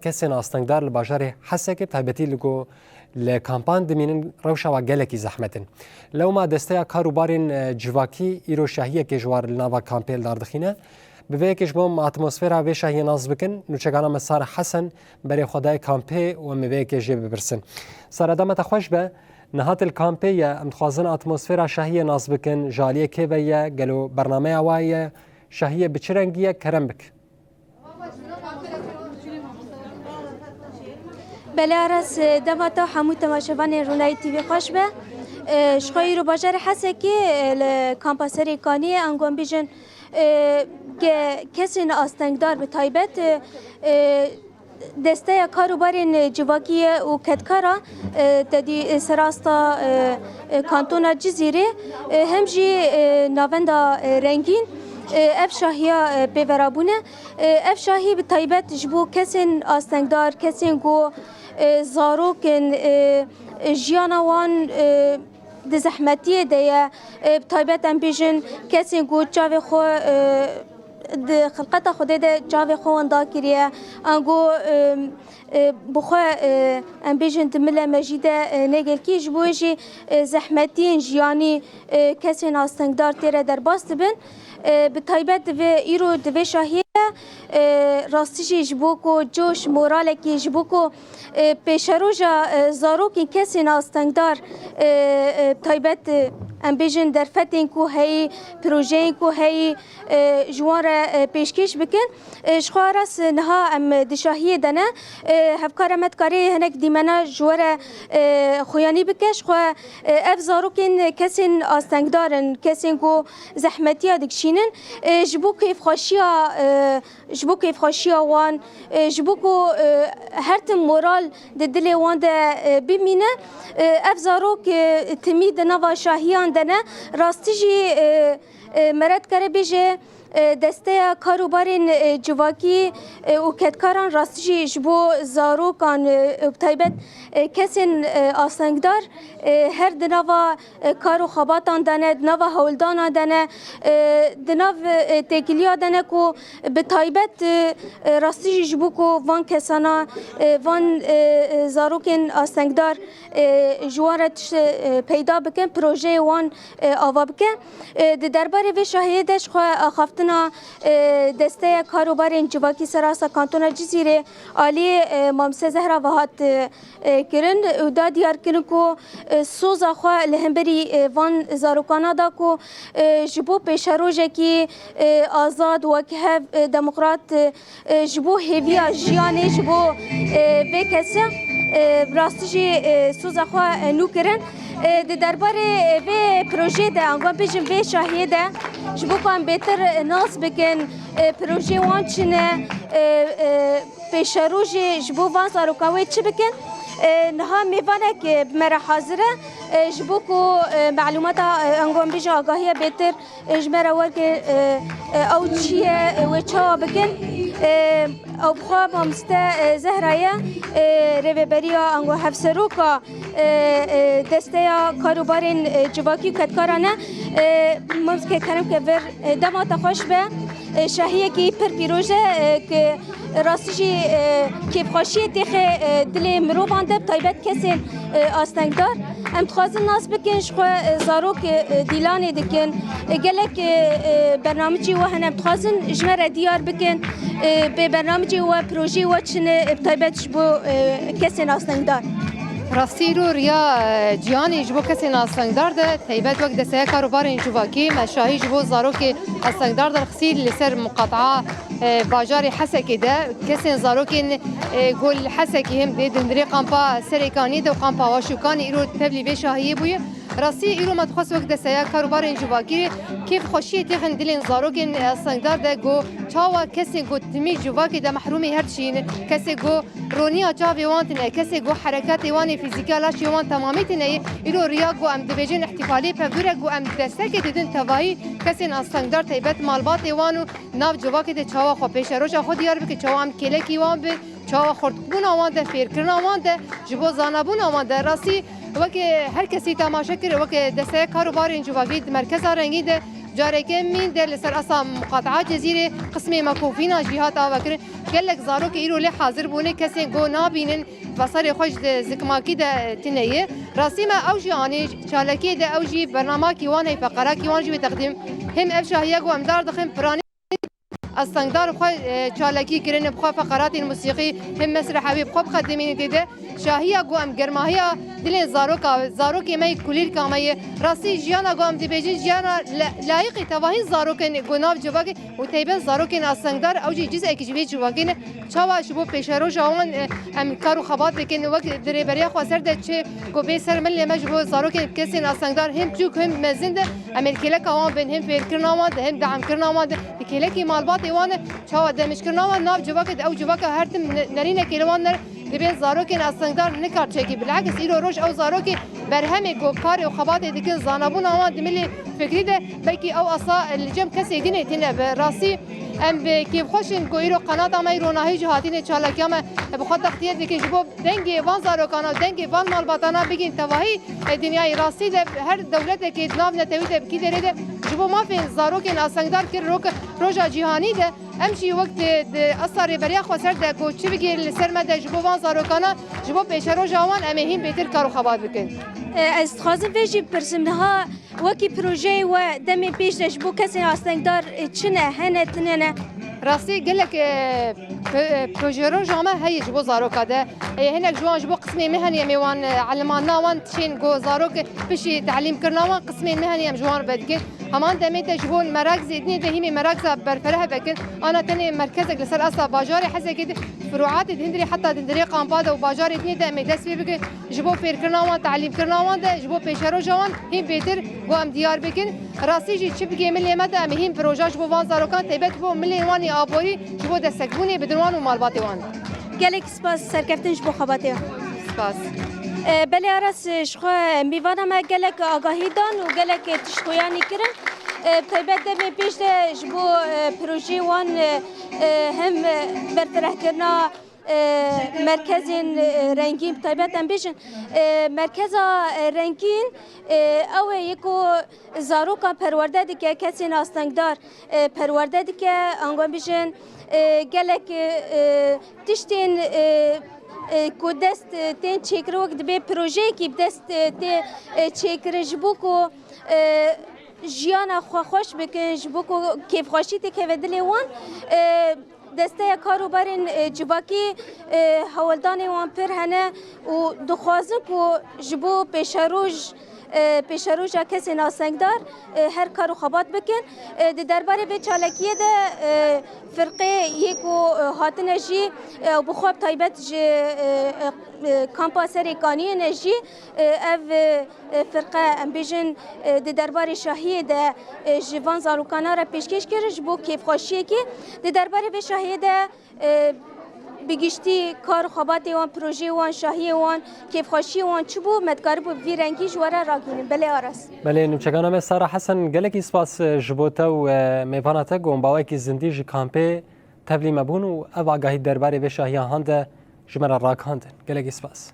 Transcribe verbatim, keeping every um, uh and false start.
kesên astengdar li bajarê Hesekê, bi taybetî li ku li kampan dimînin, rewşa wa gelekî zehmet in. Lewma Desteya Kar û Barên, e, Civakî îro şahiyekê ji war li nava kampê li dar dixîne. Bi vê yekê ji bo em atmosfera vê şahiyê nas bikin, nûçegana me Sara Hesen berê xwe daye kampê û em ê vê yekê jê bipirsin. Sara, dema te xweş be, niha tu li kampê ye, em dixwazin atmosfera şahiyê nas bikin, ji aliyê kê ve ye, gelo bernameya wa ye, şahiyê bi çi rengî ye, kerem bik. Belê Aras, e, dema te hemû temaşevanên Rûnayî T V xweş be. E, ji xwe îro bajarê Hesekê, e, li kampa Serê Kaniyê, ango em bêjin, e, ke-, kesên astengdar bi taybet, e, e, Desteya Kar û Barên Civakî ye û kedkara, e, tedî, e, serasta, e, e, kantona Cizîrê, e, hem jî, e, navenda, e, rengîn, e, ev şahiya, e, pêvera bûne. E, ev şahî bi taybet ji bo kesên astengdar, kesên ku, e, zarok in, e, e, jiyana wan, e, di zehmetiyê de ye. E, bi taybet em bêjin kesên ku çavê xwe, e, di xilqeta Xwedê de çavê xwe wenda kiriye. Ango, e, e, bi xwe, e, em bêjin di mile mejî de, e, ne gelkî ji bo wê jî, e, zehmetiyên jiyanî, e, kesên astengdar tê re derbas dibin. E, bi taybet di vê, îro di vê şahiyê de, e, rastî jî ji bo ku coş, moralekî, ji bo ku, e, pêşeroja, e, zarokên kesên astengdar, e, e, taybet, e, em bêjin derfetên ku heyî, projeyên ku heyî, e, ji wan re, e, pêşkêş bikin. E, ji xwe Aras, e, niha em, e, di şahiyê de ne. E, hevkara me dikarê hinek dîmena ji we re, e, xuyanî bike. Ji xwe, e, ev zarokên kesên astengdar in, kesên ku zehmetiya dikişînin. E, ji bo kêfxweşiya, e, ji bo kêfxweşiya wan, e, ji bo ku, e, her tim moral di dilê wan de, e, bimîne. E, ev zarok, e, timî di nava şahiyan de ne. Rastî jî, e, e, me re dikare bêje, e, Desteya Kar û Barên, e, Civakî, e, û kedkaran rastî jî ji bo zarokan, e, bi taybet, e, kesên, e, astengdar, e, her di nava, e, kar û xebatan de ne, di nava hewldanan de ne, e, di nav, e, têkiliya de ne ku bi taybet, e, e, rastî jî ji bo ku van kesana, e, van, e, e, zarokên astengdar, e, ji wan re tişt, e, peyda bikin, projeyê wan, e, ava bikin. E, di derbarê vê şahiyê de ji xwe axaftina, e, Desteya Kar û Barên Civakî Serasa Kantona Cizîrê alî, e, Mamse Zehra ve hat, e, e, kirin û da diyarkirin ku, e, soza xwe li hemberî, e, van zarokana da ku, e, ji bo pêşerojekî, e, azad, wekhev, e, demokrat, e, e, ji bo hêviya jiyanê, ji bo, e, vê kesê, e, bi rastî jî, e, soza xwe, e, nû kirin. E, di derbarê, e, vê projeyê de, ango em bêjin vê şahiyê de, ji bo ku em bêtir, e, nas bikin, e, projeyê wan çi ne, e, e, pêşerojê ji bo van zarokan wê çi bikin. E, niha mêvanek, e, bi me re hazir e. E, ji bo ku, e, melûmata, e, ango em bêjin agahiya bêtir, e, ji me re wergê, e, e, ew çi ye, e, wê çawa bikin. E, ew bi xwe mamoste, e, Zehra ye, e, rêveberiya ango hevseroka, e, e, Desteya Kar û Barên, e, Civakî û Kedkaran e. E, mamoste kerem ke vir, e, dema te xweş be. E, şahiyekî pir pîroz e, e, ki rastî jî, e, kêfxweşiyê têxe, e, dilê mirovan de, bi taybet kesên, e, astengdar. Em dixwazin nas bikin, ji xwe, e, zarok, e, e, dîlanê dikin. E, gelek, e, e, bernamicî we hene, em dixwazin ji me re diyar bikin. E, bê bernamicê we, projeyê we çi ne, e, bi taybet ji bo, e, kesên astengdar. Rastî îro riya, e, cîhanê ji bo kesên astengdar de, taybet wek Desteya Kar û Barên Civakî, me şahî ji bo zarokê astengdar derxistî li ser muqataa, e, bajarê Hesekê de, kesên zarokên, e, ku li Hesekê hem dê di hundirê kampa Serêkaniyê de û kampa Waşûkanê îro tevlî vê şahiyê bûye. Rastî îro me dixwest wek Desteya Kar û Barên Civakî kêfxweşiyê têxin dilên zarokên astengdar de ku çawa kesên ku timî civakê de mehrûmê her tişî ne, kesê ku roniya çavê wan tine, kesê ku hereketê wan ê fîzîkî ya laşê wan temamî tine ye. Îro riya ku em dibêjin îhtîfaliyê pevdûr e ku em destekê didin tevahî kesên astengdar taybet malbatê wan û nav civakê de çawa xwe pêşeroja xwe diyar bike, çawa em kêlekî wan bin, çawa xurtbûna wan de, fêrkirina wan de, ji bo zanabûna wan de. Rastî weke her kesî temaşe kir, weke Desteya Kar û Barên Civakî di merkeza rengîn de careke mîn de li ser esa muqataa Cizîrê qismê me ku vîna jî hat avakirin. Gelek zarokê îro lê hazir bûne, kesên ku nabînin, basarê xwe ji zikmakî de tine ye. Rastî me ew jî anî çalakiyê de, ew jî bernamakî wan heye, feqerakî wan jî wê teqdîm. Him ev şahiya ku em dar dixin piranî astengdar xwe, e, çalakî kirine, bi xwe feqeratên musîqî, him mesreha wê bi xwe biqedimîne tê de. Şahiya ku em germahiya dilên zaroka, zarokê me yê kulîlka me ye. Rastî jiyana ku em dibêjin jiyana la-, layîqî tevahî zarokên ku nav civakê û taybet zarokên astengdar, ew jî cizekî ji vê civakê ne. Çawa ji bo pêşeroja wan, e, em kar û xebat dikin, wek di rêberiya xweser de çi ku bê ser milê me ji bo zarokên kesên astengdar him piçûk him mezin de, em ê li kêleka wan bin, him fêrkirina wan de, him deamkirina wan de, di kêlekî malbatê wan de, çawa demjkirina wan nav civakê de, ew civaka her tim ne-, nerînekê li wan ner, dibên zarokên astengdar nikar çêkî. Bilakis îro roj ew zarokê berhemê ku karê û xebatê dikin, zanabûna wan di milê fikrî de, belkî ew asa li cem kesê din ê tine. Bi rastî em bi kêfxweş in ku îro qenata me îro nahî jî hatine çalakiya me bi xwe textiye dikin ji bo dengê van zarokana û dengê van malbatana bigihîn tevahî, e, dinyayê rastî de her dewletekê di nav netewî de bi kî derê de ji bo mafên zarokên astengdar kir rok-, roja cîhanî de. Em jî wek di, di asta rêberiya xweser de ku çi bigihîn li ser me de ji bo van zarokana, ji bo pêşeroja wan em ê hîn bêtir kar û xebat bikin. E, ez dixwazim vê jî bipirsim, niha wekî projeyê we demê pêş de ji bo kesên astengdar, e, çi ne, hene, tune ne? Rastî gelek, e, p-, e, projeroja me heye ji bo zaroka de. E, hinek ji wan ji bo qismê me hene, em ê wan, e, elimandina wan tişên ku zarok piştî telîmkirina wan qismên me hene em ji wan vedikin. Heman demê de ji bo merakzê dinê de hîmê merakza berfereh vekin. Ana tenê merkezek li ser asta bajarê Hezekê de, firuatê di hundirê heta di hundirê kampa de û bajarê dinê de em ê dest pê bikin. Ji bo fêrkirina wan, telîmkirina wan de, ji bo pêşeroja wan hîn bêtir bo em diyar bikin. Rastî jî çi bigê milê me de em ê hîn proja ji bo van zarokan taybet bo milên wan ê aborî ji bo destekbûnê bidin wan û malbatê wan. Gelek spas serkeftin ji bo xebatê. Spas. E, belê Aras, e, ji xwe mêvana me gelek agahî dan û gelek, e, tişt xuyanî kirin. E, bi taybet demê pêş de ji bo, e, projeyê wan, e, e, hem, e, berfirehkirina, e, merkezên, e, rengîn, bi taybet em bêjin, e, merkeza, e, rengîn, e, ew ê yê ku zarokan perwerde dike, kesên astengdar, e, perwerde dike, ango em bêjin, e, gelek, e, e, tiştên, e, e, ku dest, e, tên çêkirin, wek dibê projeyekî bi dest, e, tê, e, çêkirin ji bo ku, e, jiyana xwe xweş bikin, ji bo ku kêfxweşî têkeve dilê wan. E, desteya karûbarên, e, civakî, e, hewldanê wan pir hene û dixwazin ku ji bo pêşeroj, e, pêşeroja kesên astengdar, e, her kar û xebat bikin. E, di derbarê vê çalakiyê de, e, firqê yê ku, e, hatine jî, e, bi xwe bi taybet ji, e, e, e, kampa Serê Kaniyê ne jî, e, ev, e, e, firqe, em bêjin, e, di derbarê şahiyê de, e, ji van zarokana re pêşkêş kir ji bo kêfxweşiyekê. Di derbarê vê şahiyê de, e, bi giştî kar û xebatê wan, projeyê wan, şahiyê wan, kêfxweşiyê wan çi bû, me dikaribû bi vî rengî ji we re ragihînin. Belê Aras. Belê, nûçekana me Sara Hesen, gelekî spas, e, ji bo te û, e, mêvana te ku hûn bi awayekî zindî ji kampê tevlî me bûn û ev agahî derbarê vê şahiya han de ji me re ragihandin. Gelekî spas.